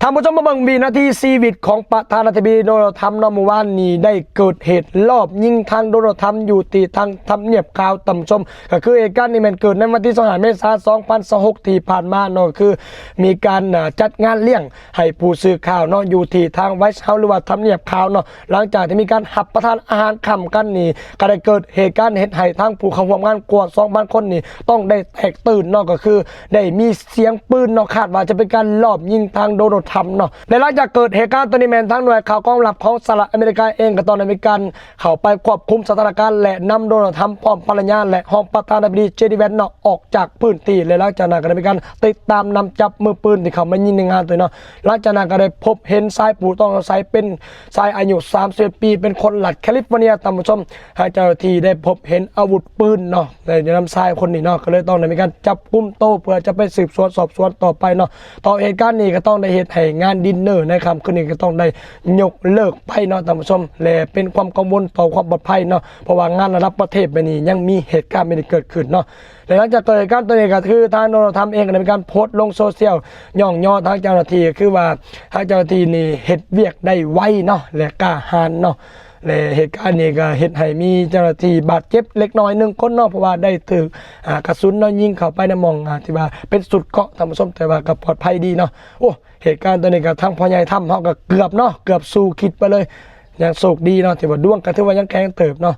ທ່ານຜູ້ຊົມມາເບິ່ງວິນາທີຊີວິດຂອງປະທານາທິບໍດີໂດນັລ ທຳເນາະ. ມື້ວານນີ້ໄດ້ເກີດເຫດລອບຍິງທາງໂດນັລ ທຳຢູ່ທີ່ທາງທຳນຽບຂາວ ທ່ານຜູ້ຊົມ. ກໍຄືເຫດການນີ້ແມ່ນເກີດໃນວັນທີຊາວຫ້າ ເມສາ ສອງພັນຊາວຫົກ ທີ່ຜ່ານມາເນາະ, ກໍຄືມີການ ອາ ຈັດງານລ້ຽງໃຫ້ຜູ້ສື່ຂ່າວເນາະ ຢູ່ທີ່ທາງ White House ຫຼືວ່າທຳນຽບຂາວເນາະ. ຫຼັງຈາກທີ່ມີການຮັບປະທານອາຫານຄ່ຳກັນນີ້ ກໍໄດ້ເກີດເຫດການເຮັດໃຫ້ທັງຜູ້ເຂົ້າຮ່ວມງານກວ່າສອງພັນຄົນນີ້ຕ້ອງໄດ້ແຕກຕື່ນເນາະ, ກໍຄືໄດ້ມີສຽງປືນເນາະ, ຄາດວ່າຈະເປັນການລອບຍິງທາງໂດນັລ ທຳເນາະ. ແລະ ຫຼັງຈາກເກີດເຫດການໂຕນີ້ແມ່ນທາງໜ່ວຍຂ່າວກອງລັບຂອງສະຫະລັດອາເມລິກາເອງກໍຕ້ອງໄດ້ມີການເຂົ້າໄປຄວບຄຸມສະຖານະການ ແລະ ນຳໂດນັລ ທຳ ພ້ອມພັນລະຍາ ແລະ ຮອງປະທານາທິບໍດີ ເຈ ດີ ແວນ ເນາະ ອອກຈາກພື້ນທີ່ ແລະ ຫຼັງຈາກນັ້ນກໍໄດ້ມີການຕິດຕາມນຳຈັບມືປືນທີ່ເຂົ້າມາຍິງໃນງານໂຕນີ້ເນາະ. ຫຼັງຈາກນັ້ນກໍໄດ້ພົບເຫັນຊາຍຜູ້ຕ້ອງສົງໄສເປັນຊາຍອາຍຸສາມສິບເອັດປີ ເປັນຄົນລັດແຄລິຟຟໍເນຍ ທ່ານຜູ້ຊົມ. ທາງເຈົ້າໜ້າທີ່ໄດ້ພົບເຫັນອາວຸດປືນເນາະ ໃນນຳຊາຍຄົນນີ້ເນາະ, ກໍເລີຍຕ້ອງໄດ້ມີການຈັບກຸມໂຕເພື່ອຈະໄປສືບສວນສອບສວນຕໍ່ໄປເນາະ. ຕໍ່ເຫດການນີ້ກໍຕ້ອງໄດ້ເຮັດໃຫ້ງານດິນເນີໃນຄ່ຳຄືນນີ້ກໍຕ້ອງໄດ້ຍົກເລີກໄປເນາະ ທ່ານຜູ້ຊົມ, ແລະ ເປັນຄວາມກັງວົນຕໍ່ຄວາມປອດໄພເນາະ, ເພາະວ່າງານລະດັບປະເທດແບບນີ້ຍັງມີເຫດການແບບນີ້ເກີດຂຶ້ນເນາະ. ແລະ ຫຼັງຈາກເກີດເຫດການໂຕນີ້ກໍຄືທາງໂດນັລ ທຳ ເອງກໍໄດ້ມີການໂພສລົງໂຊຊຽວຍ້ອງຍໍທາງເຈົ້າໜ້າທີ່ ກໍຄືວ່າທາງເຈົ້າໜ້າທີ່ນີ້ເຮັດວຽກໄດ້ໄວເນາະ ແລະ ກ້າຫານເນາະ. ແລະ ເຫດການນີ້ກໍເຮັດໃຫ້ມີເຈົ້າໜ້າທີ່ບາດເຈັບເລັກນ້ອຍໜຶ່ງຄົນເນາະ, ເພາະວ່າໄດ້ຖືກ ອາ ກະສຸນເນາະ ຍິງເຂົ້າໄປໃນໝ່ອງ ອາ ທີ່ວ່າເປັນຊຸດເກາະ ທ່ານຜູ້ຊົມ, ແຕ່ວ່າກໍປອດໄພດີເນາະ. ໂອ້ ເຫດການໂຕນີ້ກໍທາງພໍ່ໃຫຍ່ທຳເຮົາກໍເກືອບເນາະ ເກືອບສູ້ຄິດໄປເລີຍ. ຍັງໂຊກດີເນາະ ທີ່ວ່າດວງກໍຖືວ່າຍັງແຂງເຕີບເນາະ.